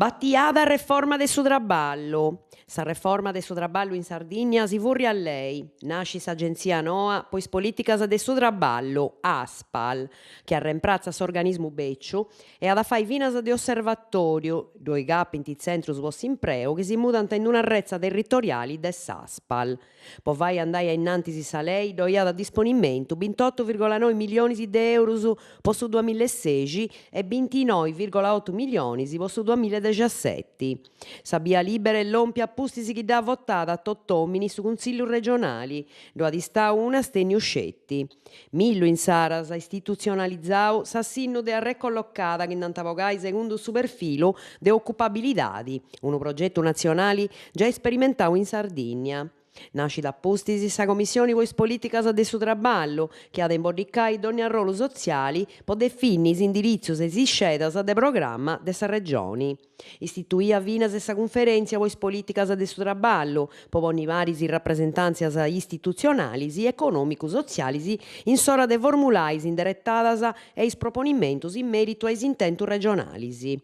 Batiada reforma de su traballu. Sa reforma de su traballu in Sardigna si furriat lei. Nascit s'Agentzia noa po is polìticas de su traballu, Aspal, chi arrempratzat s'organismu bèciu e at a fai finas de osservatòriu, ddoi capint is tzentrus po s'impreu chi si mudant in una retza territoriali de s'Aspal. Po fai andai a innantis sa lei ddoi at a disponimentu bintotu virgola noi milionis de eurus po su duamilla e sexi e bintinoi virgola otu milionis po su duamilla e dexiaseti. Sa bia libera est lòmpia a pustis chi dd'at votada a totòmini su Cunsillu regionali, ddu at istau un'astènniu sceti. Millu insaras istitutzionalizau s'assinnu de arrecollocada chi nd'ant a bogai segundu su perfilu de ocupabilidadi, unu progetu natzionali giai sperimentau in Sardìnnia. Nascit a pustis sa Commissioni po is polìticas de su traballu chi at a imboddicai dònnia arrolu sotziali po definni is indiritzus e is iscedas de programma de sa Regioni. Istituia finas sa Cunferèntzia po is polìticas de su traballu, po ponni paris is rapresentàntzias istitutzionalis, econòmicu-sotzialis in s'ora de formulai is inderetadas e is proponimentus in mèritu a is intentus regionalis.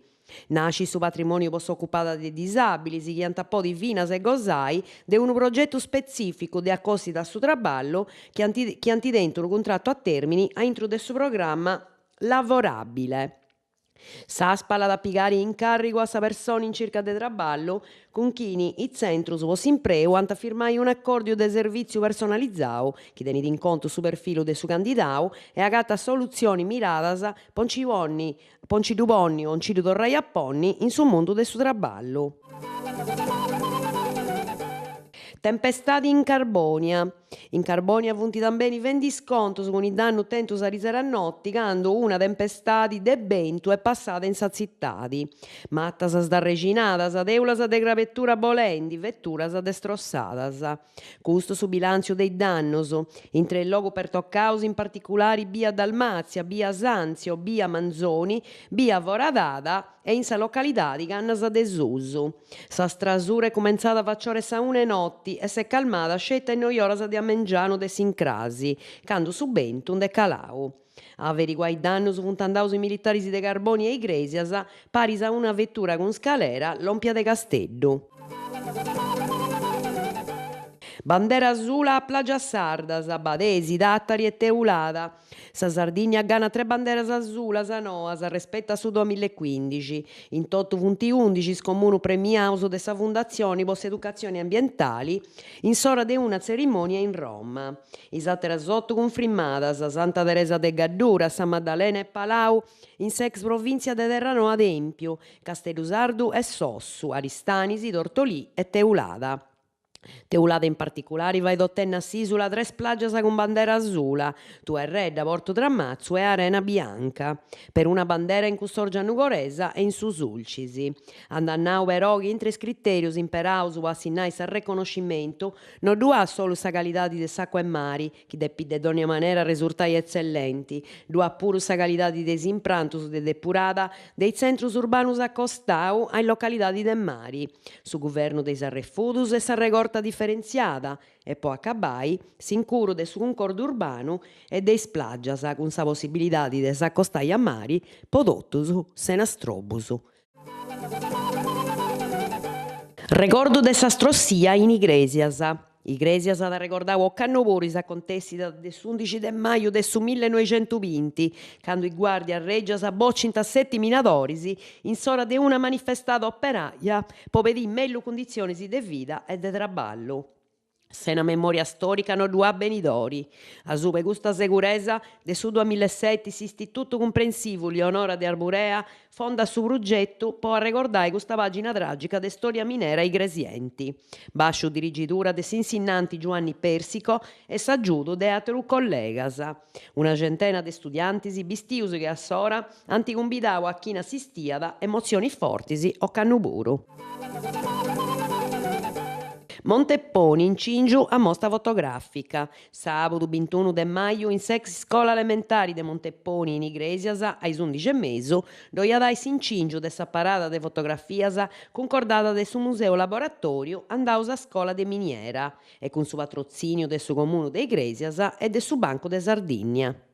Nascit su patrimòniu po s'ocupada de disàbilis chi ant a podi finas e gosai de unu progetu spetzìficu de acòstida a su traballu chi ant chi ant tentu unu cuntratu a tèrmini a intru de su programma Lavorabile. S'Aspal at a pigari in càrrigu a sa personi in circa de traballu cun chini is tzentrus po s'impreu ant a firmai un'acòrdiu de servìtziu personalizau chi tenit in contu su perfilu de su candidau e agatat solutzionis miradas po nci ponni po nci ddu ponni o nci ddu torrai a ponni in su mundu de su traballu. Tempestadi in Carbònia. In Carbònia funt tambeni fendi is contus cun is dannus tentus arisera a noti candu una tempestadi de bentu est passada in sa tzitadi. Matas sdarrexinadas, teulas de crabetura bolendi, veturas destrossadas. Custu su bilàntziu de is dannus. Intre is logus pertocaus in particulari bia Dalmazia, bia Sanzio, bia Manzoni, bia Foradada e in sa localidadi Cannas de Susu. Sa strasura est cumentzada faciora 'e sa una 'e noti e s'est calmada sceti a is noi oras de a mengianu de s'incrasi, candu su bentu nd'est calau. A averiguai is dannus funt andaus is militaris de Carbònia e Igrèsias, paris a una vetura cun scalera lòmpia de Casteddu. Bandera asula a Plàgias Sardas, Badesi, Tàtari e Teulada. Sa Sardigna ganat tres banderas asulas noas respetu a su duamilla e cuindixi. In totu funt undixi is comunus premiaus de sa Fundatzioni po s'Educatzioni Ambientali in s'ora de una tzerimònia in Roma. Is àteras otu cunfrimadas, Santa Teresa de Gaddura, Sa Maddalena e Palau in s'ex provìntzia de Terranoa Tèmpiu, Casteddu Sardu e Sossu, Aristanis, Tortolì e Teulada. Teulada in particulari fait otenni a s'ìsula tres plàgias cun bandera asula, Tuerredda, Portu Tramatzu e Arena Bianca. Peruna bandera in cussòrgia nugoresa e in su Sulcis. Andat nau però chi intre is critèrius imperaus po assinnai s'arreconoscimentu no ddu at solu sa calidadi de s'àcua 'e mari, chi depit de dònnia manera resurtai etzellenti, ddu at puru sa calidadi de is imprantus de depurada de is tzentrus urbanus a costau a is localidadis de mari, su guvernu de is arrefudus e sa regorta diferentziada e, po acabai, s'incuru de su cuncordu urbanu e de is plàgias cun sa possibilidadi de s'acostai a mari po totus sena strobus. Regordu de sa strossia in Igrèsias. Igrèsias at arregordau ocannu puru is acontèssidas de s'undixi de maju de su millenoixentubinti, candu is guàrdias règias bocint a seti minadoris in s'ora de una manifestada operaja po pedì mellus cunditzionis de vida e de traballu. Sena memòria stòrica no ddu at benidori. Asuba 'e custa seguresa, de su duamillaeseti s'Istitutu Cumprensivu Lionora de Arborea fondat su prugetu po arregordai custa pàgina tràgica de stòria minera igresienti, bàsciu dirigidura de s'insinnanti Giuanni Persico e s'agiudu de àterus collegas. Una centena de studiantis bistius che a s'ora ant cumbidau a chini assistiat emotzionis fortis ocannu puru. Monteponi incìngiu ammosta fotogràfica. Sàbudu bintunu de maju in s'ex scola elementari de Monteponi in Igrèsias a is undixi e mesu ddoi at ai s'incìngiu de sa parada de fotografias cuncordada de su Museu Laboratòriu Andaus a scola de Miniera e cun su patrotzìniu de su Comunu de Igrèsias e de su Bancu de Sardìnnia.